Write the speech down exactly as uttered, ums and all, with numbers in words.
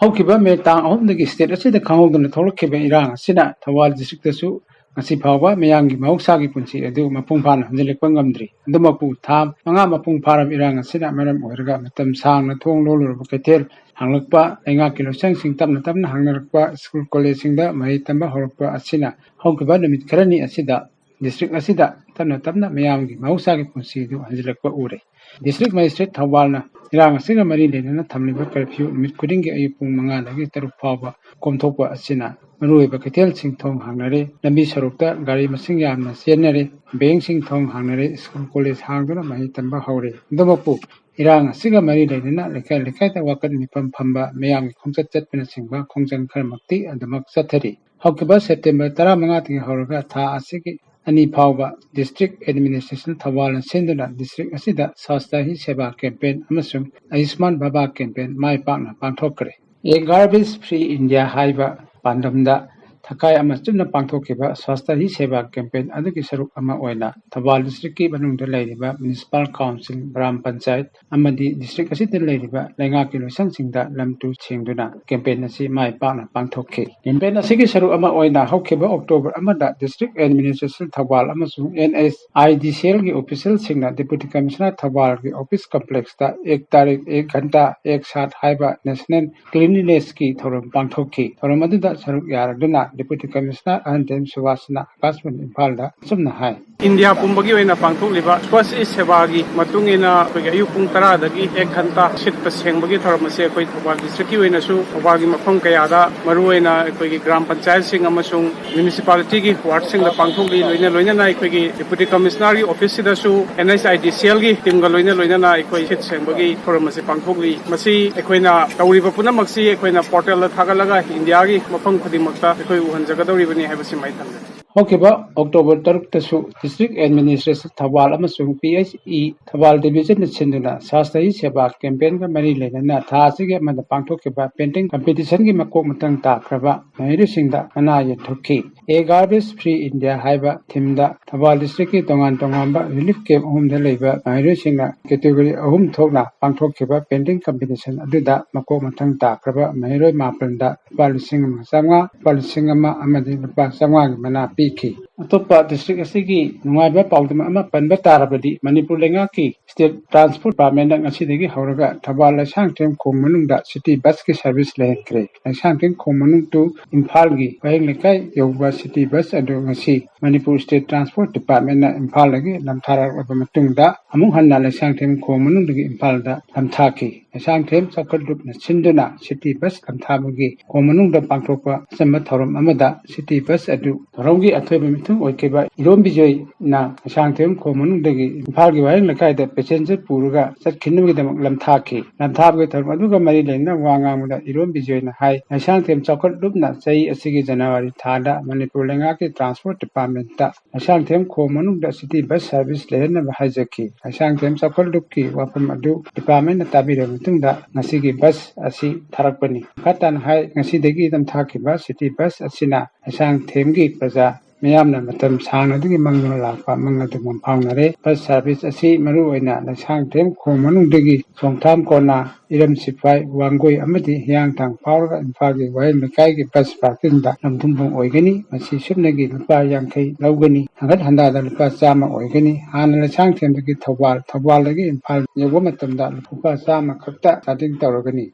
ꯍꯧꯈꯤꯕ ꯃꯦ ꯇꯥꯡ ꯑꯍꯨꯝꯗꯒꯤ ꯁ꯭ꯇꯦꯠ ꯑꯁꯤꯗ ꯈꯪꯍꯧꯗꯅ ꯊꯣꯛꯂꯛꯈꯤꯕ ꯏꯔꯥꯡ ꯑꯁꯤꯅ ꯊꯧꯕꯥꯜ ꯗꯤꯁꯇ꯭ꯔꯤꯛꯇꯁꯨ ꯉꯁꯤ ꯐꯥꯎꯕ ꯃꯤꯌꯥꯝꯒꯤ ꯃꯍꯧꯁꯥꯒꯤ ꯄꯨꯟꯁꯤ ꯑꯗꯨ ꯃꯄꯨꯡ ꯐꯥꯅ ꯍꯟꯖꯤꯜꯂꯛꯄ ꯉꯝꯗ꯭ꯔꯤ꯫ ꯑꯗꯨꯃꯛꯄꯨ ꯊꯥ ꯃꯉꯥ ꯃꯄꯨꯡ ꯐꯥꯔꯕ ꯏꯔꯥꯡ ꯑꯁꯤꯅ ꯃꯔꯝ ꯑꯣꯏꯔꯒ ꯃꯇꯝ ꯁꯥꯡꯅ ꯊꯣꯡ ꯂꯣꯜꯂꯨꯔꯕ ꯀꯩꯊꯦꯜ ꯍꯥꯡꯂꯛꯄ, ꯂꯩꯉꯥꯛꯀꯤ ꯂꯣꯏꯁꯪꯁꯤꯡ ꯇꯞꯅ ꯇꯞꯅ ꯍꯥꯡꯅꯔꯛꯄ, ꯁ꯭ꯀꯨꯜ ꯀꯣꯂꯦꯖꯁꯤꯡꯗ ꯃꯍꯩ ꯇꯝꯕ ꯍꯧꯔꯛꯄ ꯑꯁꯤꯅ ꯍꯧꯈꯤꯕ ꯅꯨꯃꯤꯠ ꯈꯔꯅꯤ ꯑꯁꯤꯗ ꯗꯤꯁꯇ꯭ꯔꯤꯛ ꯑꯁꯤꯗ ꯇꯞꯅ ꯇꯞꯅ ꯃꯤꯌꯥꯝꯒꯤ ꯃꯍꯧꯁꯥꯒꯤ ꯄꯨꯟꯁꯤꯗꯨ ꯍꯟꯖꯤꯜꯂꯛꯄ ꯎꯔꯦ꯫ ꯗꯤꯁꯇ꯭ꯔꯤꯛ ꯃꯦꯖꯤꯁꯇ꯭ꯔꯦꯠ ꯊꯧꯕꯥꯜꯅ ꯏꯔꯥꯡ ꯑꯁꯤꯒ ꯃꯔꯤ ꯂꯩꯅꯅ ꯊꯝꯂꯤꯕ ꯀꯔꯐ꯭ꯌꯨ ꯅꯨꯃꯤꯠ ꯈꯨꯗꯤꯡꯒꯤ ꯑꯌꯨꯛ ꯄꯨꯡ ꯃꯉꯥꯗꯒꯤ ꯇꯔꯨꯛ ꯐꯥꯎꯕ ꯀꯣꯝꯊꯣꯛꯄ ꯑꯁꯤꯅ ꯃꯔꯨꯑꯣꯏꯕ ꯀꯩꯊꯦꯜꯁꯤꯡ ꯊꯣꯡ ꯍꯥꯡꯅꯔꯦ, ꯂꯝꯕꯤ ꯁꯣꯔꯣꯛꯇ ꯒꯥꯔꯤ ꯃꯁꯤꯡ ꯌꯥꯝꯅ ꯆꯦꯟꯅꯔꯦ, ꯕꯦꯡꯁꯤꯡ ꯊꯣꯡ ꯍꯥꯡꯅꯔꯦ, ꯁ꯭ꯀꯨꯜ ꯀꯣꯂꯦꯖ ꯍꯥꯡꯗꯨꯅ ꯃꯍꯩ ꯇꯝꯕ ꯍꯧꯔꯦ꯫ ꯑꯗꯨꯃꯛꯄꯨ ꯏꯔꯥꯡ ꯑꯁꯤꯒ ꯃꯔꯤ ꯂꯩꯅꯅ ꯂꯩꯀꯥꯏ ꯂꯩꯀꯥꯏꯗ ꯋꯥꯀꯠ ꯃꯤꯐꯝ ꯐꯝꯕ, ꯃꯤꯌꯥꯝꯒꯤ ꯈꯣꯡꯆꯠ ꯆꯠꯄꯅꯆꯤꯡꯕ ꯈꯣꯡꯖꯪ ꯈꯔꯃꯛꯇꯤ ꯑꯗꯨꯃꯛ ꯆꯠꯊꯔꯤ꯫ ꯍꯧꯈꯤꯕ ꯁꯦꯞꯇꯦꯝꯕꯔ ꯇꯔꯥꯃꯉꯥꯗꯒꯤ ꯍꯧꯔꯒ ꯊꯥ ꯑꯁꯤꯒꯤ ꯑꯅꯤ ꯐꯥꯎꯕ ꯗꯤꯁꯇ꯭ꯔꯤꯛ ꯑꯦꯗꯃꯤꯅꯤꯁꯇ꯭ꯔꯦꯁꯟ ꯊꯧꯕꯥꯜꯅ ꯁꯤꯟꯗꯨꯅ ꯗꯤꯁꯇ꯭ꯔꯤꯛ ꯑꯁꯤꯗ ꯁ꯭ꯋꯥꯁꯇ ꯍꯤ ꯁꯦꯕꯥ ꯀꯦꯝꯄꯦꯟ ꯑꯃꯁꯨꯡ ꯑꯌꯨꯁꯃꯥꯟ ꯚꯥꯕꯥ ꯀꯦꯝꯄꯦꯟ ꯃꯥꯏ ꯄꯥꯛꯅ ꯄꯥꯡꯊꯣꯛꯈ꯭ꯔꯦ꯫ ꯑꯦ ꯒꯥꯔꯕꯦꯖ ꯐ꯭ꯔꯤ ꯏꯟꯗꯤꯌꯥ ꯍꯥꯏꯕ ꯄꯥꯟꯗꯝꯗ ꯊꯈꯥꯏ ꯑꯃ ꯆꯨꯞꯅ ꯄꯥꯡꯊꯣꯛꯈꯤꯕ ꯁ꯭ꯋꯥꯁꯇ ꯍꯤ ꯁꯦꯕꯥ ꯀꯦꯝꯄꯦꯟ ꯑꯗꯨꯒꯤ ꯁꯔꯨꯛ ꯑꯃ ꯑꯣꯏꯅ ꯊꯧꯕꯥꯜ ꯗꯤꯁꯇ꯭ꯔꯤꯛꯀꯤ ꯃꯅꯨꯡꯗ ꯂꯩꯔꯤꯕ ꯃ꯭ꯌꯨꯅꯤꯁꯤꯄꯥꯜ ꯀꯥꯎꯟꯁꯤꯜ, ꯒ꯭ꯔꯥꯝ ꯄꯟꯆꯥꯌꯠ ꯑꯃꯗꯤ ꯗꯤꯁꯇ꯭ꯔꯤꯛ ꯑꯁꯤꯗ ꯂꯩꯔꯤꯕ ꯂꯩꯉꯥꯛꯀꯤ ꯂꯣꯏꯁꯪꯁꯤꯡꯗ ꯂꯝ ꯇꯨ ꯁꯦꯡꯗꯨꯅ ꯀꯦꯝꯄꯦꯟ ꯑꯁꯤ ꯃꯥꯏ ꯄꯥꯛꯅ ꯄꯥꯡꯊꯣꯛꯈꯤ꯫ ꯀꯦꯝꯄꯦꯟ ꯑꯁꯤꯒꯤ ꯁꯔꯨꯛ ꯑꯃ ꯑꯣꯏꯅ ꯍꯧꯈꯤꯕ ꯑꯣꯛꯇꯣꯕꯔ ꯑꯃꯗ ꯗꯤꯁꯇ꯭ꯔꯤꯛ ꯑꯦꯗꯃꯤꯅꯤꯁꯇ꯭ꯔꯦꯁꯟ ꯊꯧꯕꯥꯜ ꯑꯃꯁꯨꯡ ꯑꯦꯟ ꯑꯩꯆ ꯑꯥꯏ ꯗꯤ ꯁꯤ ꯑꯦꯜꯒꯤ ꯑꯣꯐꯤꯁꯤꯌꯦꯜꯁꯤꯡꯅ ꯗꯦꯄꯨꯇꯤ ꯀꯃꯤꯁꯅꯔ ꯊꯧꯕꯥꯜꯒꯤ ꯑꯣꯐꯤꯁ ꯀꯝꯄ꯭ꯂꯦꯛꯁꯇ "ꯑꯦꯛ ꯇꯥꯔꯤꯛ ꯑꯦꯛ ꯘꯟꯇꯥ ꯑꯦꯛ ꯁꯥꯠ" ꯍꯥꯏꯕ ꯅꯦꯁꯅꯦꯜ ꯀ꯭ꯂꯤꯟꯂꯤꯅꯦꯁꯀꯤ ꯊꯧꯔꯝ ꯄꯥꯡꯊꯣꯛꯈꯤ꯫ ꯊꯧꯔꯝ ꯑꯗꯨꯗ ꯁꯔꯨꯛ ꯌꯥꯔꯗꯨꯅ ꯗꯦꯄꯨꯇꯤ ꯀꯃꯤꯁꯅꯔ ꯑꯍꯟꯗꯦꯝ ꯁꯨꯕꯥꯁꯅ ꯑꯥꯀꯥꯁꯕꯥꯅꯤ ꯏꯝꯐꯥꯜꯗ ꯑꯁꯨꯝꯅ ꯍꯥꯏ꯫ ꯏꯟꯗꯤꯌꯥ ꯄꯨꯝꯕꯒꯤ ꯑꯣꯏꯅ ꯄꯥꯡꯊꯣꯛꯂꯤꯕ ꯁ꯭ꯋꯥꯁ ꯍꯤ ꯁꯦꯕꯥꯒꯤ ꯃꯇꯨꯡ ꯏꯟꯅ ꯑꯩꯈꯣꯏꯒꯤ ꯑꯌꯨꯛ ꯄꯨꯡ ꯇꯔꯥꯗꯒꯤ ꯑꯦꯛ ꯘꯟꯇꯥ ꯁꯤꯠꯄ ꯁꯦꯡꯕꯒꯤ ꯊꯧꯔꯝ ꯑꯁꯤ ꯑꯩꯈꯣꯏ ꯊꯧꯕꯥꯜ ꯗꯤꯁꯇ꯭ꯔꯤꯛꯀꯤ ꯑꯣꯏꯅꯁꯨ ꯊꯧꯕꯥꯜꯒꯤ ꯃꯐꯝ ꯀꯌꯥꯗ, ꯃꯔꯨꯑꯣꯏꯅ ꯑꯩꯈꯣꯏꯒꯤ ꯒ꯭ꯔꯥꯝ ꯄꯟꯆꯥꯌꯠꯁꯤꯡ ꯑꯃꯁꯨꯡ ꯃ꯭ꯌꯨꯅꯤꯁꯤꯄꯥꯂꯤꯇꯤꯒꯤ ꯋꯥꯔꯗꯁꯤꯡꯗ ꯄꯥꯡꯊꯣꯛꯂꯤ꯫ ꯂꯣꯏꯅ ꯂꯣꯏꯅꯅ ꯑꯩꯈꯣꯏꯒꯤ ꯗꯦꯄꯨꯇꯤ ꯀꯃꯤꯁꯅꯔꯒꯤ ꯑꯣꯐꯤꯁꯁꯤꯗꯁꯨ ꯑꯦꯟ ꯑꯩꯆ ꯑꯥꯏ ꯗꯤ ꯁꯤ ꯑꯦꯜꯒꯤ ꯇꯤꯝꯒ ꯂꯣꯏꯅ ꯂꯣꯏꯅꯅ ꯑꯩꯈꯣꯏ ꯁꯤꯠ ꯁꯦꯡꯕꯒꯤ ꯊꯧꯔꯝ ꯑꯁꯤ ꯄꯥꯡꯊꯣꯛꯂꯤ꯫ ꯃꯁꯤ ꯑꯩꯈꯣꯏꯅ ꯇꯧꯔꯤꯕ ꯄꯨꯝꯅꯃꯛꯁꯤ ꯑꯩꯈꯣꯏꯅ ꯄꯣꯔꯇꯦꯜꯗ ꯊꯥꯒꯠꯂꯒ ꯏꯟꯗꯤꯌꯥꯒꯤ ꯃꯐꯝ ꯈꯨꯗꯤꯡꯃꯛꯇ ꯑꯩꯈꯣꯏ ꯎꯍꯟꯖꯒꯗꯧꯔꯤꯕꯅꯤ ꯍꯥꯏꯕꯁꯤꯃ ꯑꯩ ꯊꯝꯖꯒꯦ꯫ ꯍꯧꯈꯤꯕ ꯑꯣꯛꯇꯣꯕꯔ ꯇꯔꯨꯛꯇꯁꯨ District Administration ꯊꯧꯕꯥꯜ ꯑꯃꯁꯨꯡ P H E Thoubal Division ꯅ ꯁꯤꯟꯗꯨꯅ ꯁꯥꯁꯇ꯭ꯔꯤ ꯁꯦꯕꯥ campaign ꯒ ꯃꯔꯤ ꯂꯩꯅꯅ ꯊꯥ ꯑꯁꯤꯒꯤ ꯑꯃꯗ ꯄꯥꯡꯊꯣꯛꯈꯤꯕ painting competition ꯒꯤ ꯃꯀꯣꯛ ꯃꯊꯪ ꯇꯥꯈ꯭ꯔꯕ ꯃꯍꯩꯔꯣꯏꯁꯤꯡꯗ ꯃꯅꯥ ꯌꯦꯟꯊꯣꯛꯈꯤ꯫ A Garbage Free India ꯍꯥꯏꯕ theme ꯗ ꯊꯧꯕꯥꯜ district ꯀꯤ ꯇꯣꯉꯥꯟ ꯇꯣꯉꯥꯟꯕ relief camp ꯑꯍꯨꯝꯗ ꯂꯩꯕ ꯃꯍꯩꯔꯣꯏꯁꯤꯡꯅ category ꯑꯍꯨꯝ ꯊꯣꯛꯅ ꯄꯥꯡꯊꯣꯛꯈꯤꯕ painting competition ꯑꯗꯨꯗ ꯃꯀꯣꯛ ꯃꯊꯪ ꯇꯥꯈ꯭ꯔꯕ ꯃꯍꯩꯔꯣꯏ ꯃꯥꯄꯟꯗ ꯂꯨꯄꯥ ꯂꯤꯁꯤꯡ ꯑꯃ ꯆꯥꯝꯃꯉꯥ, ꯂꯨꯄꯥ ꯂꯤꯁꯤꯡ ꯑꯃ ꯑꯃꯗꯤ ꯂꯨꯄꯥ ꯆꯥꯝꯃꯉꯥꯒꯤ ꯃꯅꯥ ꯄꯤꯈꯤ꯫ ꯑꯇꯣꯞꯄ district ꯑꯁꯤꯒꯤ ꯅꯨꯡꯉꯥꯏꯕ ꯄꯥꯎꯗꯝ ꯑꯃ ꯄꯟꯕ ꯇꯥꯔꯕꯗꯤ, ꯃꯅꯤꯄꯨꯔ ꯂꯩꯉꯥꯛꯀꯤ State Transport Department ꯅ ꯉꯁꯤꯗꯒꯤ ꯍꯧꯔꯒ ꯊꯧꯕꯥꯜ ꯂꯩꯁꯥꯡꯊꯦꯝ ꯈꯣꯡ ꯃꯅꯨꯡꯗ city bus ꯀꯤ service ꯂꯩꯍꯟꯈ꯭ꯔꯦ꯫ ꯂꯩꯁꯥꯡꯊꯦꯝ ꯈꯣꯡ ꯃꯅꯨꯡ to ꯏꯝꯐꯥꯜꯒꯤ ꯋꯥꯍꯦꯡ ꯂꯩꯀꯥꯏ ꯌꯧꯕ city bus ꯑꯗꯨ ꯉꯁꯤ ꯃꯅꯤꯄꯨꯔ State Transport Department ꯅ ꯏꯝꯐꯥꯜꯗꯒꯤ ꯂꯝꯊꯥꯔꯛꯂꯕ ꯃꯇꯨꯡꯗ ꯑꯃꯨꯛ ꯍꯟꯅ ꯂꯩꯁꯥꯡꯊꯦꯝ ꯈꯣꯡ ꯃꯅꯨꯡꯗꯒꯤ ꯏꯝꯐꯥꯜꯗ ꯂꯝꯊꯥꯈꯤ꯫ ꯂꯩꯁꯥꯡꯊꯦꯝ ꯆꯥꯎꯈꯠ ꯂꯨꯞꯅ ꯁꯤꯟꯗꯨꯅ city bus ꯂꯝꯊꯥꯕꯒꯤ ꯈꯣꯡ ꯃꯅꯨꯡꯗ ꯄꯥꯡꯊꯣꯛꯄ ꯑꯆꯝꯕ ꯊꯧꯔꯝ ꯑꯃꯗ city bus ꯑꯗꯨ ꯊꯧꯔꯝꯒꯤ ꯑꯊꯣꯏꯕ ꯃꯤꯊꯨꯡ ꯑꯣꯏꯈꯤꯕ ꯏꯔꯣꯝ ꯕꯤꯖꯣꯏꯅ ꯂꯩꯁꯥꯡꯊꯦꯝ ꯈꯣꯡ ꯃꯅꯨꯡꯗꯒꯤ ꯏꯝꯐꯥꯜꯒꯤ ꯋꯥꯍꯦꯡ ꯂꯩꯀꯥꯏꯗ passenger ꯄꯨꯔꯒ ꯆꯠꯈꯤꯅꯕꯒꯤꯗꯃꯛ ꯂꯝꯊꯥꯈꯤ꯫ ꯂꯝꯊꯥꯕꯒꯤ ꯊꯧꯔꯝ ꯑꯗꯨꯒ ꯃꯔꯤ ꯂꯩꯅꯅ ꯋꯥ ꯉꯥꯡꯕꯗ ꯏꯔꯣꯝ ꯕꯤꯖꯣꯏꯅ ꯍꯥꯏ, ꯂꯩꯁꯥꯡꯊꯦꯝ ꯆꯥꯎꯈꯠ ꯂꯨꯞꯅ ꯆꯍꯤ ꯑꯁꯤꯒꯤ ꯖꯅꯋꯥꯔꯤ ꯊꯥꯗ ꯃꯅꯤꯄꯨꯔ ꯂꯩꯉꯥꯛꯀꯤ Transport Department ꯇ ꯂꯩꯁꯥꯡꯊꯦꯝ ꯈꯣꯡ ꯃꯅꯨꯡꯗ city bus service ꯂꯩꯍꯟꯅꯕ ꯍꯥꯏꯖꯈꯤ꯫ ꯂꯩꯁꯥꯡꯊꯦꯝ ꯆꯥꯎꯈꯠ ꯂꯨꯞꯀꯤ ꯋꯥꯐꯝ ꯑꯗꯨ department ꯅ ꯇꯥꯕꯤꯔꯕ ꯃꯇꯨꯡꯗ ꯉꯁꯤꯒꯤ bus ꯑꯁꯤ ꯊꯥꯔꯛꯄꯅꯤ꯫ ꯃꯈꯥ ꯇꯥꯅ ꯍꯥꯏ, ꯉꯁꯤꯗꯒꯤ ꯅꯝꯊꯥꯈꯤꯕ city bus ꯑꯁꯤꯅ ꯂꯩꯁꯥꯡꯊꯦꯝꯒꯤ ꯄ꯭ꯔꯖꯥ ꯃꯤꯌꯥꯝꯅ ꯃꯇꯝ ꯁꯥꯡꯅꯗꯒꯤ ꯃꯪꯗꯨꯅ ꯂꯥꯛꯄ ꯃꯪ ꯑꯗꯨ ꯃꯪꯐꯥꯎꯅꯔꯦ꯫ Bus service ꯑꯁꯤ ꯃꯔꯨꯑꯣꯏꯅ ꯂꯩꯁꯥꯡꯊꯦꯝ ꯈꯣꯡ ꯃꯅꯨꯡꯗꯒꯤ ꯆꯣꯡꯊꯥꯝ ꯀꯣꯅꯥ, ꯏꯔꯝ ꯁꯤꯐꯥꯏ, ꯋꯥꯡꯒꯣꯏ ꯑꯃꯗꯤ ꯍꯤꯌꯥꯡꯊꯥꯡ ꯐꯥꯎꯔꯒ ꯏꯝꯐꯥꯜꯒꯤ ꯋꯥꯍꯦꯡ ꯂꯩꯀꯥꯏꯒꯤ bus parking ꯗ ꯂꯝꯊꯨꯝꯐꯝ ꯑꯣꯏꯒꯅꯤ꯫ ꯃꯁꯤ ꯁꯨꯞꯅꯒꯤ ꯂꯨꯄꯥ ꯌꯥꯡꯈꯩ ꯂꯧꯒꯅꯤ꯫ ꯍꯪꯒꯠ ꯍꯟꯗꯥꯗ ꯂꯨꯄꯥ ꯆꯥꯝꯃ ꯑꯣꯏꯒꯅꯤ꯫ ꯍꯥꯟꯅ ꯂꯩꯁꯥꯡꯊꯦꯝꯗꯒꯤ ꯊꯧꯕꯥꯜ, ꯊꯧꯕꯥꯜꯗꯒꯤ ꯏꯝꯐꯥꯜ ꯌꯧꯕ ꯃꯇꯝꯗ ꯂꯨꯄꯥ ꯆꯥꯝꯃ ꯈꯛꯇ charging ꯇꯧꯔꯒꯅꯤ꯫